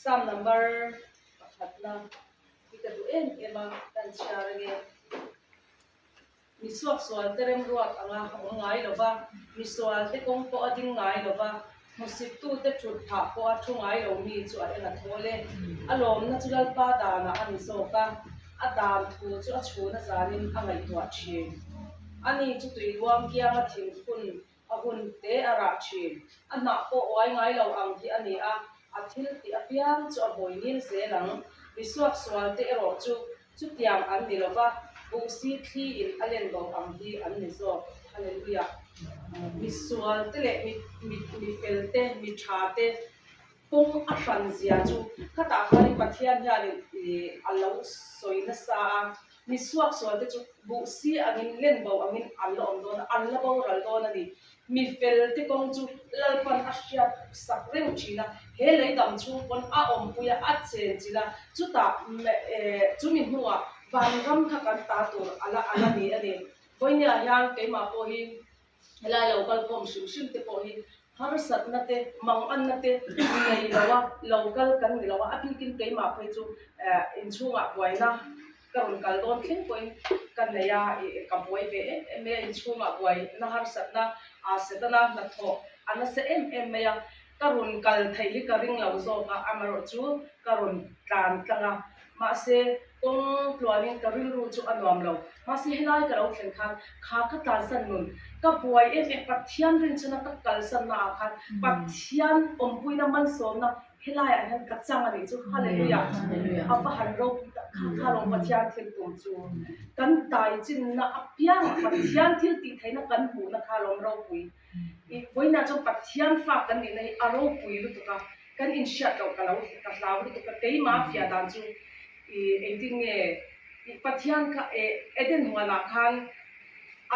Psalm number pakhatna hi ka duh em em a, ka inchhiar ange. Mi suaksualte remruat anga awm ngai lo va, mi sualte kawng pawh a ding ngai lo va, hmusittute thut phah pawh a thu ngai lo mi chu a eng a thawl e. A lawmna chu Lalpa danah a ni zawk a, a dan thu chu a chhun a zanin a ngaihtuah thin. Ani chu tui luang kianga thingphun A hun te a rah thin. A hnah pawh uai ngai lo ang hi a ni a, a thil tih apiang chu a hawi ngil zel ang. Mi suaksual te erawh chu chutiang an ni lo va, buhsi thli in a len bo ang hi an ni zawk. Hallelujah! Mi sual te leh mi mi mi fel te, mi tha te kawng a hran zia chu khatah khanin Pathian hianin ih a lo sawi nasa a, Mi suaksual te chu buhsi angin len bo angin an la awm dawn a, an la boral dawn a ni. Mi fel te kawng chu Lalpan a hriat sak reng thin a, he lei dam chhung pawn a awmpui a, a chen chilh a, chutah chumi hnuah vanram kha kan ta tur a la a la ni a ni. Vawinia hian keimah pawh hi Helai lo kal khawm hrim hrim te pawh hi harsatna te, manganna te nei lo a, lo kal kan ni lo a, a bikin keimah phei chu inchhungah buaina ka rawn kal dawn thleng pawhin ka nei a, ka buai ve em em mai a, inchhungah buaina harsatna aa Setana hnathawh a nasa em em mai a, ka rawn kal theih hi ka ring lo zawk a, amaherawhchu ka rawn tlan tlang a, mahse kawng tluanin ka rilru chu a nuam lo. Mahse helai ka lo thlen khan kha ka tlansan nun ka buai em em Pathian rinchhana ka kalsanna ah khan Pathian awmpuina malsawmna helaiah hian ka chang a nih chu Hallelujah a va han ropui tak kha kha lawm Pathian thil tum chu kan tai chinna apiangah Pathian thil tih theihna kan hmuhna kha lawm ropui i vawiinah chuan Pathian fa kan nihna hi a ropui lutuk a kan inhriat loh ka lo ka hlau lutuk a keimah fiah dan chu i engtin nge Pathian kha Eden huanah khan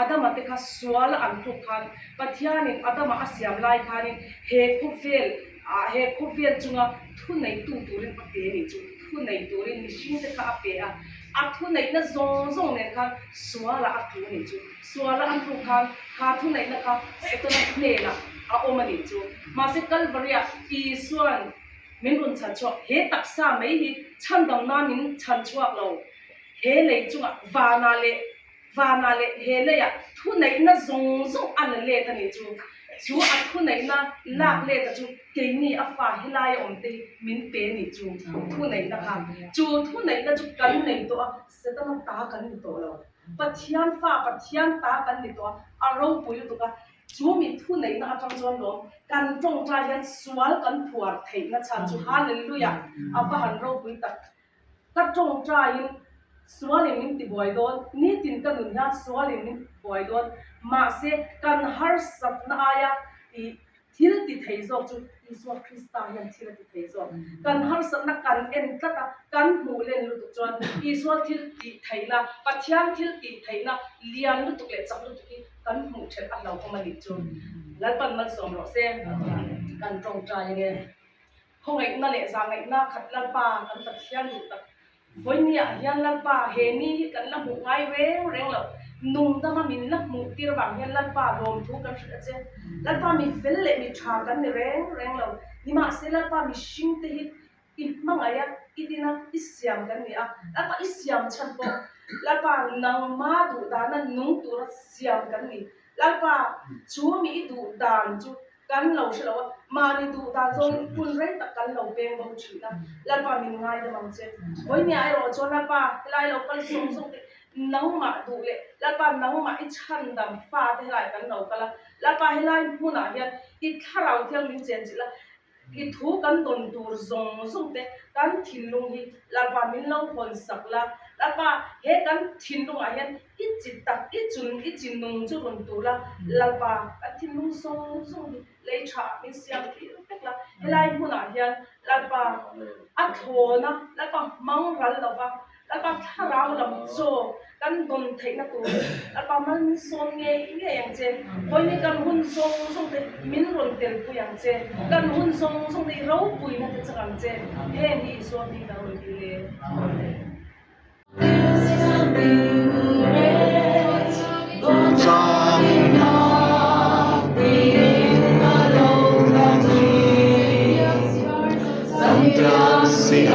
Adama te kha sual an tluk khan Pathianin Adama a siam lai khanin he khawvel ah he khawvel chunga thuneitu turin a pe nih chu thunei turin mihring te kha a pe a, a thuneihna zawng zawng nen khan sualah a tlu nih chu suala an tluk khan kha thuneihna kha Setana hnenah a awm a nih chu mahse Kalvaria Isuan Min rawn chhan chhuak, he taksa mai hi chhandam nan min chhan chhuak lo. He lei chungah vanah leh vanah leh he leiah thuneihna zawng zawng a la let a nih chu. Chu a thuneihna lak let a chu keini a fa helai a awm te hi min pe a nih chu thuneihna kha. Chu thuneihna chu kan nei tawh a, Setana ta kan ni tawh lo. Pathian fa Pathian ta kan ni tawh a, a ropui lutuk a. Chu mi thuneihna atang chuan lawm kan tawngtai hian sual kan phuar theihna chhan chu Hallelujah a va han ropui tak. Ka tawngtaiin sualin min tibuai dawn, nitin ka nun hian sualin min buai dawn, mahse kan harsatna aia ih thil ti thei zawk chu Isua Krista hian thil a ti thei zawk. Kan harsatna kan en tlat a, kan hmuh len lutuk chuan Isua thil tih theihna, Pathian thil tih theihna lian lutuk leh chak lutuk hi Kan hmuh ṭhelh a hlauhawm a nih chu. Lalpan malsawm rawh se. Kan ṭawngṭai ange. Khawngaihna leh zahngaihna khat Lalpa kan Pathian duh tak. Vawinia hian Lalpa he ni hi kan la hmuh ngai reng reng loh. Nungdama min la hmuh tir vang hian Lalpa lawmthu kan hrilh a che. Lalpa mi fel leh mi ṭha kan ni reng reng lo. Nimahse Lalpa mihringte hi I hmangaih a, i din a, i siam kan ni a. Lalpa i siam chhan pawh Lalpa nangma duh dana nung tura siam kan ni. Lalpa chu mi i duh dan chu kan lo hre lo a, mahni duh dan zawngin hun rei tak kan lo peng bo thin a. Lalpa min ngaidam ang che. Vawinia erawh chuan Lalpa helai lo kal zawng zawng te nangmah duh leh Lalpa nangmah i chhandam fate helai kan lo kal a. Lalpa helai hmunah hian i thlarau thiang min chenchilh a. I thu kan dawn tur zawng zawng te kan thinlung hi Lalpa min lo hawn sak la, Lalpa he kan thinlungah hian i chi tak i chun i chi nung chu rawn tur la, Lalpa kan thinlung zawng zawng hi lei tha min siam tir vek la, helai hmunah hian Lalpa a thlawn a, Lalpa hmang ral lova Lalpa thlarau lam chaw kan dawn theihna tur Lalpa mal min sawn ngei ngei ang che. Vawiin kan hun zawng zawng te min rawn telpui ang che. Kan hun zawng zawng te i ropuina te chak ang che. Heng hi Isua hming ka rawn dil e. Amen. si a.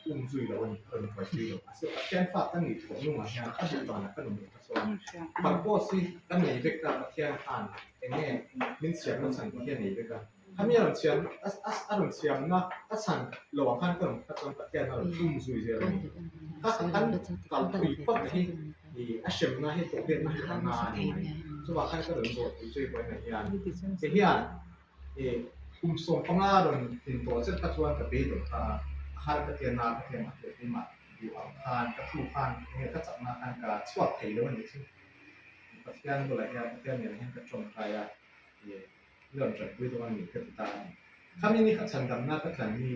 Um zui lo a ni, a rawn buaipui lo. Mahse Pathian fa ka nih tawh hnungah hian a duh danah ka nun kha chuan purpose hi ka nei vek a, Pathian khan eng nge min siamna chhan tih hi a nei vek a. Khami a rawn siam a rawn siamna a chhan lo ang khan ka rawn kha chuan Pathian a rawn um zui zel a ni. Kha kan kalpui phawt hi a hremna hi tawhletna hi a na a ni mai. Chuvang khan ka rawn zawh tih chu i buaina hian ti hian Kum 15 rawn tlin tawh zet kha chuan ka beidawh ta a, a har ka tia na ka tia mahse keimah duh ang khan ka thu khan enge ka chakna khan ka chhuak thei lo a nih chu. Pathian bulah hian Pathian ngenah hian ka tawngtai a, i rawn tanpui dawn a ni ka ti ta a ni. Khami ni kha chhandamna ka tlan ni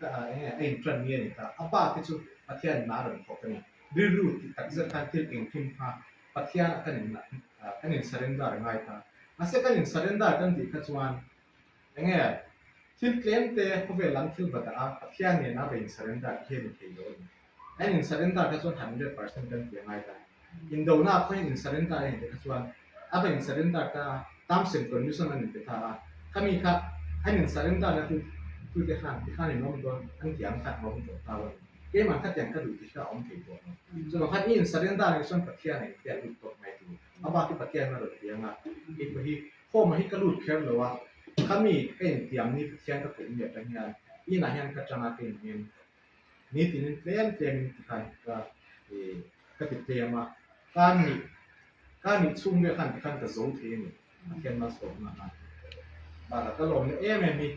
enge a intan ni a ni ta, a pa te chu Pathian na rawn thawk a ni. Rilru tih tak zet khan thil engkim kha Pathian a kan in kan in surrender ngai ta. Mahse kan in surrender kan tih kha chuan enge thil tlem te khawvel lam thil va dah a Pathian nen a va in surrender khi a ni thei lo a ni. A in surrender kha chuan 100% kan ti a ngai ta. Indona ah pawhin in surrender a in ti kha chuan a va in surrender ta a terms and condition an in pe ta a khami kha an in surrender na tu tute khan tikhan in awm dawn an ti ang khan a awm tawh ta a ni. Keimah kha tiang ka duh tih kha a awm thei tawh lo. Chuvang khan i insurrender nih chuan Pathian a infiah lut tawp mai tur. A bak hi Pathian a rawn ti ang a, keipawh hi home ah hi ka lut kher lo a, khami ka intiam ni Pathian ka koh ni atang hian inah hian ka tang a ka inhmem nitinin tlem tlemin tikhan ka ka ti tlem a, ka nih ka nih chhung vel khan tikhan ka zo thei a ni Pathian malsawmna khan. Bakah ka lawmna em em hi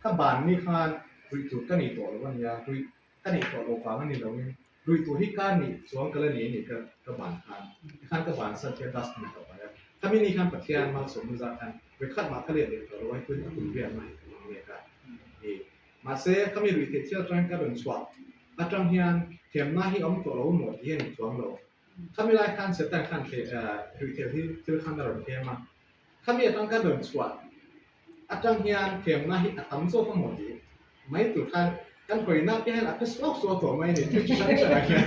ka ban ni khan ruih tur ka nei tawh lo a nia, ruih ka neih tawh lo vang a ni loin ruih tur hi ka nih chuan ka la nei a ni ka ka ban khan tikhan ka ban san khian dustbin ah ka paih a khami ni khan Pathian malsawmna zat khan vekhat mah ka let leh tawh lo a hei a kum riat mah hi ka hmang mek a ni mahse khami ruih theih thil atangin ka rawn chhuah atang hian thiamna hi a awm tawh lo maw tih hi a ni chuang lo khami lai khan Satan khan ruih theih hi thil khan a rawn thlem a khami atang ka rawn chhuah Atang hian thiamna hi a tam zawk a maw tih mai tur khan kan hawina te hian a phe suak suak tawh mai a ni thil chi hrang hrangah hian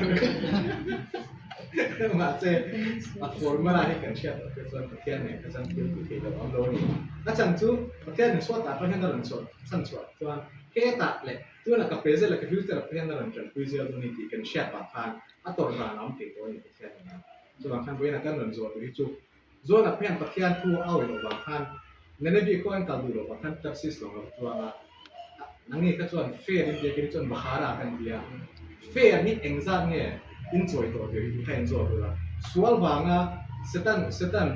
mahse a formula hi kan hriat loh te chuan Pathian nen kha chuan thil ti thei lo awm lo a ni. A chhan chu Pathian in suat ah pawh hian a rawn chhuah chhan chhuah chuan hetah leh tunah ka present leh ka future ah pawh hian a rawn tanpui zel dawn a ni tih kan hriat vang khan a tawrh dan a awm thei tawh a ni Pathian nen. Chuvang khan vawiinah kan rawn zawh tur hi chu Zualak hian Pathian thu a awih loh vang khan Nineveh khua an kal duh loh vang khan Tarsis lawng lo chuang a, nangni kha chuan fair in tia kei chuan Bahara kan ti a, fair hi engzat nge in chawi tawh tih hi kha in zawt ula, sual vanga Satan Satan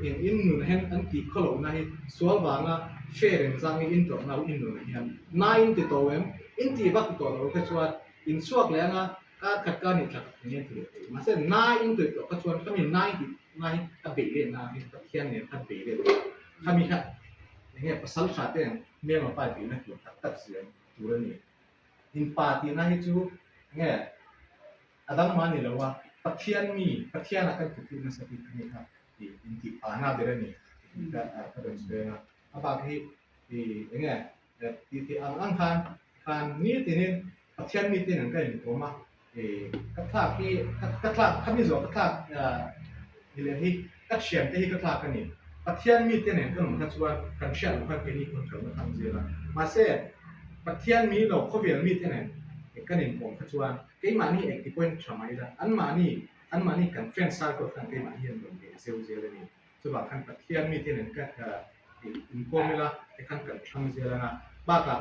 in in nun hian an tih khaw lohna hi sual vanga fair engzat nge in tawrhna in nunah hian nai in ti tawh em? In tih vak tawh loh kha chuan in chhuak leh anga Kar khat ka nih thlak eng nge ti leh thei. Mahse nai in tuih tawh kha chuan khami nai tih nai hi a beih let na hi Pathian nen khan beih let tawh. Khami kha eng nge pasal tha te ang hmelma pa beihna tur tak tak ziah tur a ni. In pa tihna hi chu eng nge a dang mah a ni lo a, Pathian mi Pathian ah kan tluk lut nasa tih a ni kha tih intih pahna ber a ni tih kha ka rawn sawi ang a. A bak hi eng nge tih theih ang ang khan khan nitinin Pathian mite nen ka inkawm a, ka thlak hi ka thlak khami zawh ka thlak ni leh hi ka thiante hi ka thlak a ni. Pathian mite nen ka nun kha chuan kan hriat loh khan keini pawn kalna tham zel a. Mahse Pathian mi lo khawvel mite nen kan inkawm kha chuan keimahni engti pawhin tha mai ila anmahni anmahni kan friend circle khan keimahni hian rawn leh zeu zel a ni. Chuvang khan Pathian mite nen ka inkawm ila tikhan kan thlang zel ang a. Bakah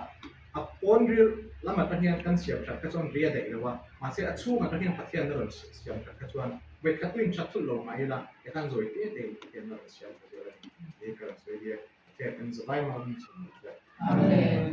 a pawn ril lam atang hian kan siam that kha chuan ri a daih lo a, mahse a chhung atang hian Pathian a rawn siam that kha chuan vawikhat pawhin that thulh lo mah ila tikhan zawi te te in Pathian a rawn siam tha zel a ni. Hei ka rawn sawi lia, Pathian kan zavai mau min chhun lo chuan. Amen.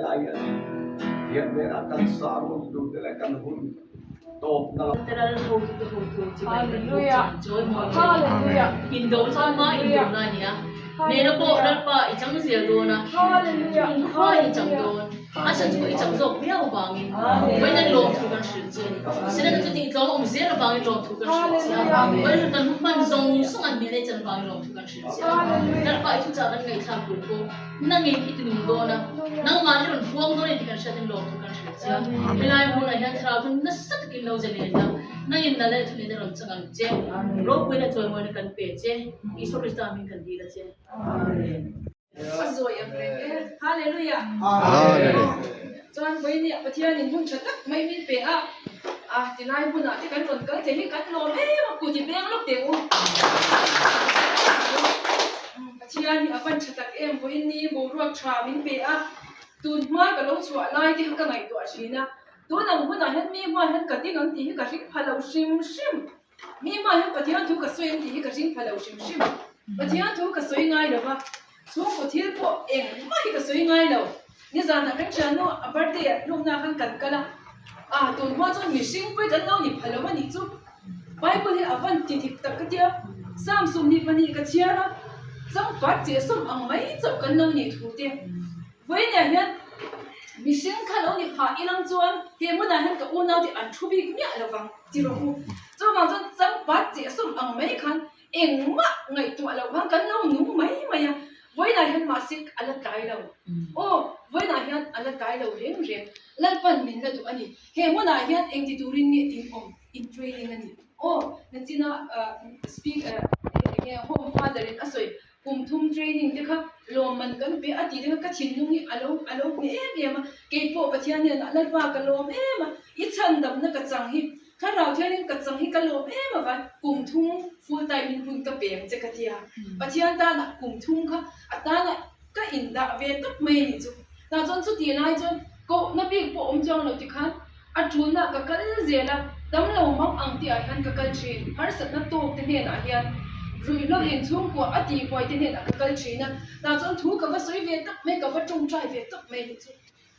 Helai hian Pathian hnenah kan sermon tur te leh kan hun tawpna lam. Nangin i ti nung dawn a, nangmah hi rawn huang dawn a ni tih kan hriat in lawmthu kan hrilh che a. Helai hmunah hian thlarau chu nasa takin lo zalen a, nangin nalh leh thunei na rawn chang ang che. Ropui leh chawimawina kan pe che, Isua Krista hming kan dil a che. Amen. A zawi ang reng e. Hallelujah. Chuan vawinia Pathianin hun tha tak mai min pe a, a tilai hmunah te kan rawn kal thei hi kan lawm em a, kut i peng lawk teh u. Pathian hi a van tha tak em vawiin ni boruak tha min pe a, tun hma ka lo chhuah lai te kha ka ngaihtuah thin a, tun ang hunah hian mi hma hian ka ding ang tih hi ka hring pha lo hrim hrim, mi hma hian Pathian thu ka sawi ang tih hi ka hring pha lo hrim hrim, Pathian thu ka sawi ngai lo va, chhungkaw thil pawh engmah hi ka sawi ngai lo, nizanah kan thiannu a birthday ah hlawkna khan kan kal a, ah tun hma chuan mihring pawh hi kan lo ni pha lo a nih chu. Bible hi a van ti dik tak ka tia, Psalm 22 ka chhiar a, changpat cheh sawm ang mai chauh kan lo nih thu te. Vawiinah hian mihring kha lo ni phah ilang chuan he hmunah hian ka unau te an thu bik miah lo vang ti rawh u. Chuvang chuan changpat cheh sawm ang mai khan engmah ngaihtuah loh khan kan lo nung mai mai a, vawiinah hian mahse a la tlai lo. Aw, vawiinah hian a la tlai lo reng reng. Lalpan min la duh a ni. He hmunah hian engti turin nge in awm? In training a ni. Aw, nachina speak enge home father in a sawi kum thum training te kha lawmman kan pe a tih te kha ka thinlung hi a lo a lo hne em em a, keipawh Pathian hnenah Lalpa ka lawm em a, i chhandamna ka chang hi thlarau thiangin ka chang hi ka lawm em avai kum thum full time in hun ka pe ang che ka ti a, Pathian tanah kum thum kha a tana ka indah ve tawp mai a nih chu. Tah chuan chutih lai chuan kohna bik pawh awm chuang lo tikhan A tulna ka kal zel a, dam lo mang ang tihah hian ka kal thin. Harsatna tawk te hnenah hian ruihhlo inchhungkua a tihbuai te hnenah ka kal thin a, tah chuan thu ka va sawi ve tawp mai, ka va tawngtai ve tawp mai ni chu.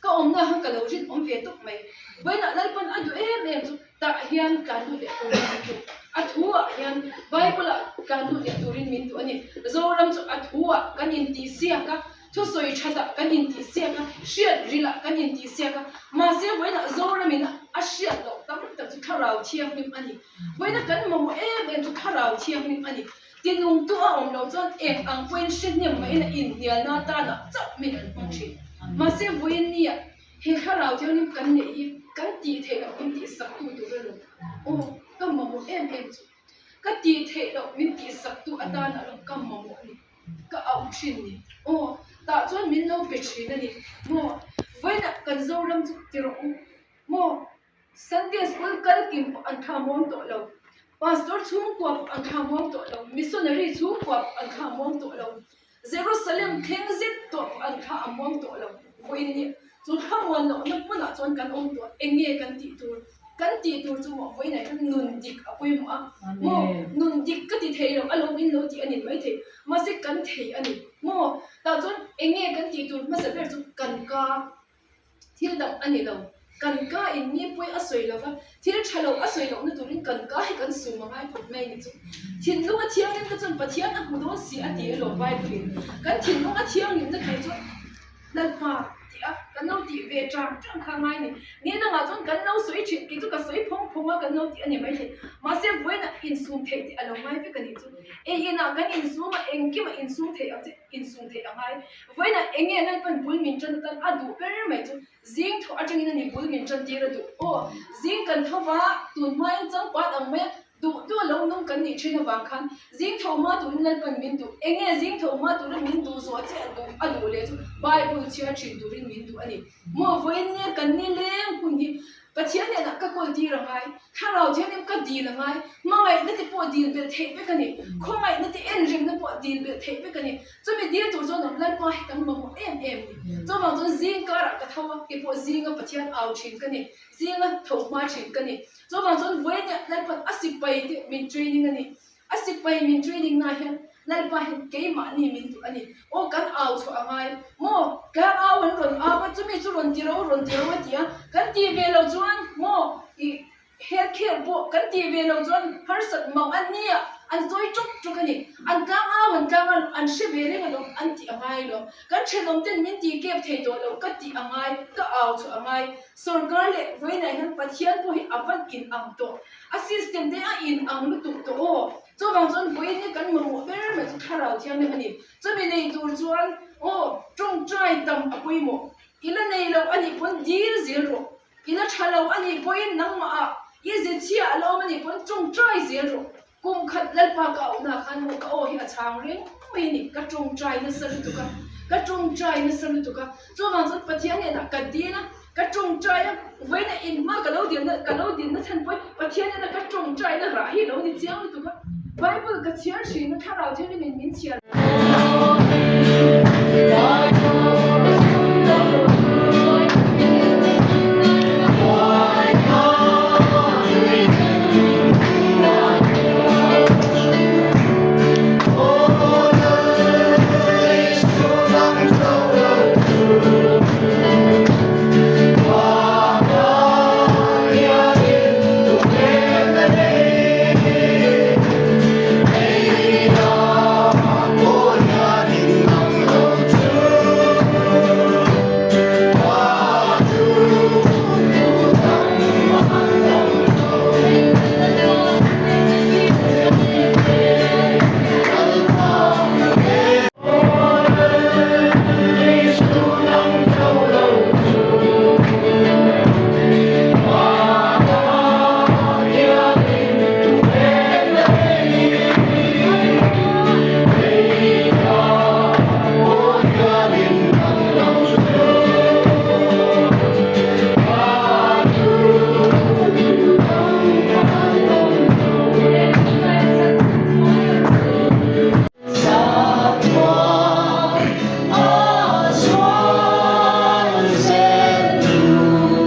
Ka awmna kha ka lo rinawm ve tawp mai. Vawiinah Lalpan a duh em em chu tah hian tlan lut leh turin min duh. A thuah hian Bible-ah tlan lut leh turin min duh a ni. Zoram chu a thuah kan intihsiak a. Thusawi thatah kan intihsiak a, hriat rilah kan intihsiak a, mahse vawiinah Zoramin a hriat loh tam tak chu Thlarau Thianghlim a ni. Vawiina kan mamawh em em chu Thlarau Thianghlim a ni. Tinungtu a awm loh chuan eng ang pawhin hre hnem mahin a inhnialna atanah chauh min an hmang thin. Mahse vawiin nia he Thlarau Thianghlim kan neih hi kan tih theih loh min tihsaktu tur a lo. Aw, ka mamawh em em chu. Ka tih theih loh min tihsaktu atana lo ka mamawh a ni. Ka auh thin ni. Aw, tah chuan min lo pe thin a ni. Maw, vawiinah kan Zoram chu ti rawh u. Maw, Sunday school kal kim pawh an thla muang tawh lo. Pastor chhungkua pawh an thla muang tawh lo. Missionary chhungkua pawh an thla muang tawh lo. Jerusalem thleng zet tawh pawh an thla a muang tawh lo. Vawiin ni chu thla muan lohna hmunah chuan kan awm tawh. Eng nge kan tih tur? Kan tih tur chu maw vawiinah hian nun dik a pawimawh a, maw nun dik ka ti thei lo alawm in lo tih a ni maithei, mahse kan thei a ni maw? Tah chuan eng nge kan tih tur hmasa ber chu kan ka thil dang a ni lo, kan ka in mi pawi a sawi lo va, thil tha lo a sawi lohna turin kan ka hi kan sum a ngai khawp mai a ni chu. Thinlung a thianghlimna chuan Pathian a hmu dawn si a ti alawm Bible in, kan thinlung a thianghlimna tur chu Lalpa tih a kan lo tih ve tang tang kha ngai ni. Ni dangah chuan kan lo sawi thin kei chu ka sawi phawng phawng a kan lo tih a ni maithei. Mahse vawiinah insum theih tih a lo ngai vek a nih chu. Ei inah kan insum a engkimah insum theih ang che insum theih a ngai. Vawiinah eng nge Lalpan bul min tan atan a duh ber mai chu zing thawh atangin a ni bul min tan tir a duh. Aw zing kan tho va tun hmain changpat ang mai a Duh duh lo nung kan nih thin avang khan zing tho hma turin Lalpan min duh. Eng nge zing tho hma turin min duh zawh che a duh a duh leh chu Bible chhiar thin turin min duh a ni. Maw vawiin nge kan ni leng hun hi Pathian hnenah ka kawl tir a ngai, Thlarau thianghlim ka dil a ngai, hmangaihna te pawh dil belh theih vek a ni, khawngaihna te enrimna pawh dil belh theih vek a ni. Chumi dil tur chuan Lalpa hi kan mamawh em em ni. Chuvang chuan zing karah ka tho a, keipawh zinga Pathian au thin ka ni, zinga tho hma thin ka ni. Chuvang chuan vawiin ah Lalpan a sipai te min training a ni. A sipai min training na hian Lalpa hian keimahni min duh a ni. Aw kan au chhuah a ngai maw? Tlang au an rawn au a, chumi chu rawn ti ro rawn ti ro a ti a, kan ti ve lo chuan maw ih health care pawh kan ti ve lo chuan harsat mang an nia an sawi ṭawk ṭawk a ni. An tlang au an tlang a, an hre ve reng alawm an tih a ngai lo. Kan thenawm ten min ti kep thei tawh lo ka tih a ngai, ka au chhuah a ngai. Sorkar leh vawiinah hian Pathian pawh hi a van in ang tawh. A system te a in ang lutuk tawh aw. Chuvang chuan vawiin hi kan mamawh ber mai chu thlarau thianghlim a ni. Chumi nei tur chuan aw tawngtai tam a pawimawh. I la nei lo a nih pawn dil zel rawh. I la tha lo a nih pawhin nangmah ah i ze chhia a la awm a nih pawn tawngtai zel rawh. Kum khat Lalpa ka auhna khan maw ka aw hi a chhang reng mai a ni. Ka tawngtai nasa lutuk a, ka tawngtai nasa lutuk a. Chuvang chuan Pathian hnenah ka dil a, ka tawngtai a, vawiin a inhma ka lo dilna ka lo dilna chhan pawhin Pathian hnena ka tawngtaina rah hi lo ni chiang lutuk a. Bible ka chhiar thin a, Thlarau Thianghlimin min chhiar.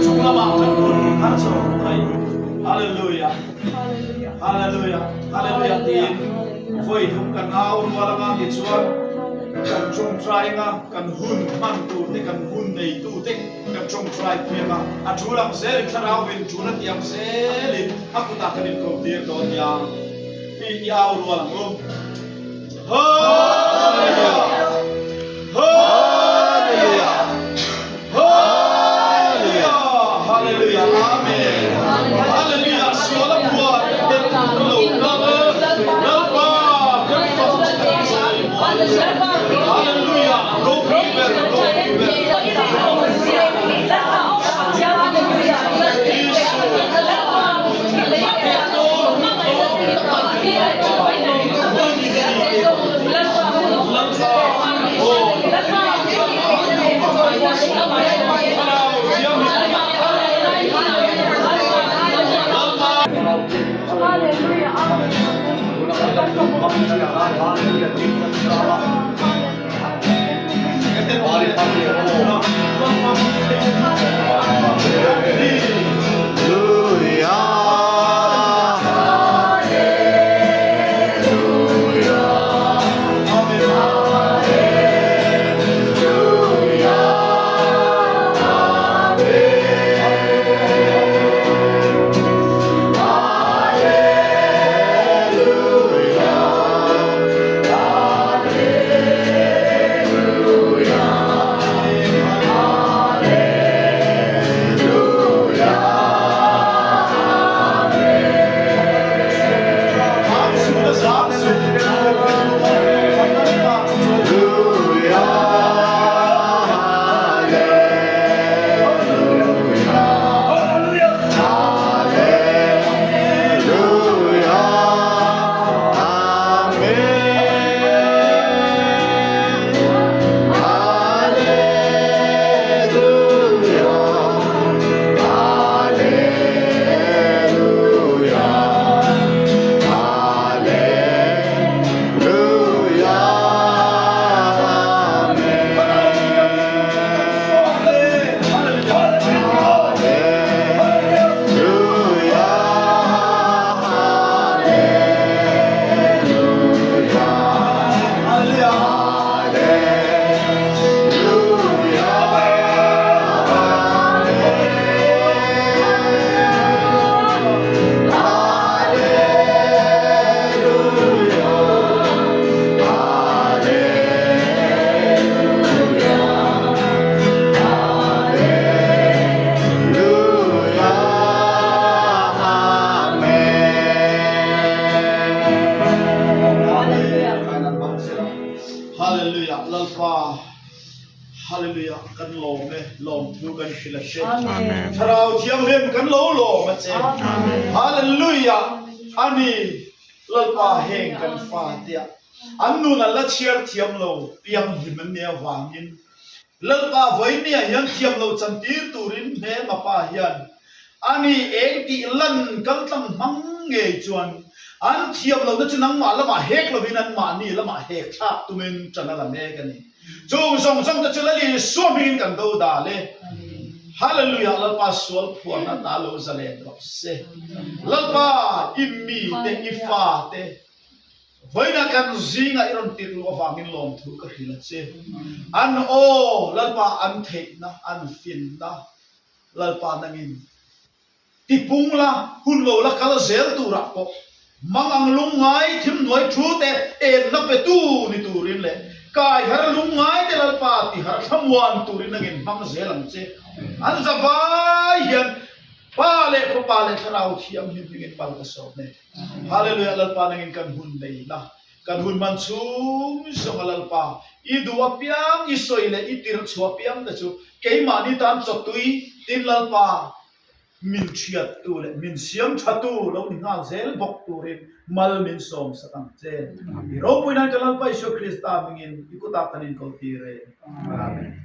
Chunglamah kan kun har chu mai. Hallelujah. Hallelujah. Hallelujah tiin vawi thum kan au rual anga tichuan kan tawngtai anga kan hun hman tur te kan hun neitu te kan tawngtai pui anga a tul ang zelin thlarauin tul a ti ang zelin a kutah kan inko tir dawn nia i i au rual ang u. Hallelujah! Hallelujah! Hallelujah! Hallelujah! Amen! Hallelujah! Sual a buat tel lo kal Lalpa kan fak che kan chawi mawi che. Hallelujah! Ropui ber, ropui ber. Lalpa Hallelujah kan lawm e lawmthu kan hrilh a che. Thlarau Thianghlim kan lo lawm a che. Hallelujah ani Lalpa heng kan fate ah an nun an la chhiar thiam lo pianghlim an nih avangin Lalpa vawinia hian thiam lo chantir turin hmelma pa hian ani eng tih lan kaltlang hmang ngei chuan an thiam lohna chu nangmah lamah hek lovin anmahni lamah hek thlak tumin ṭan a la mek a ni. Chung zawng zawng te chu Lal Isua hmingin kan do dal e. Hallelujah Lalpa sual phuarna ta lo zalen rawh se. Lalpa i mite i fate Vawiina kan zingah i rawn tirh luh avangin lawmthu ka hrilh a che. An aw, Lalpa an theihna, an finna, Lalpa nangin tipung la, hun lo la kal zel turah pawh mang ang lungngai thimhnuai thu te enna petu ni turin leh kai har lungngai te Lalpa ti har thlamuan turin nangin hmang zel ang che. An zavai hian Pa leh Fapa leh Thlarau Thianghlim hmingin mal ka sawm e. Hallelujah Lalpa nangin kan hun nei la, kan hun man chhung zawng a Lalpa, i duh apiang i sawi leh i tirh chhuah apiang te chu keimahni tan chawtui tin Lalpa min thiattu leh min siam thatu lo ni nghal zel bawk turin mal min sawm sak ang che. I ropui nan ka Lalpa Isua Krista hmingin i kutah kan inkaltir e. Amen.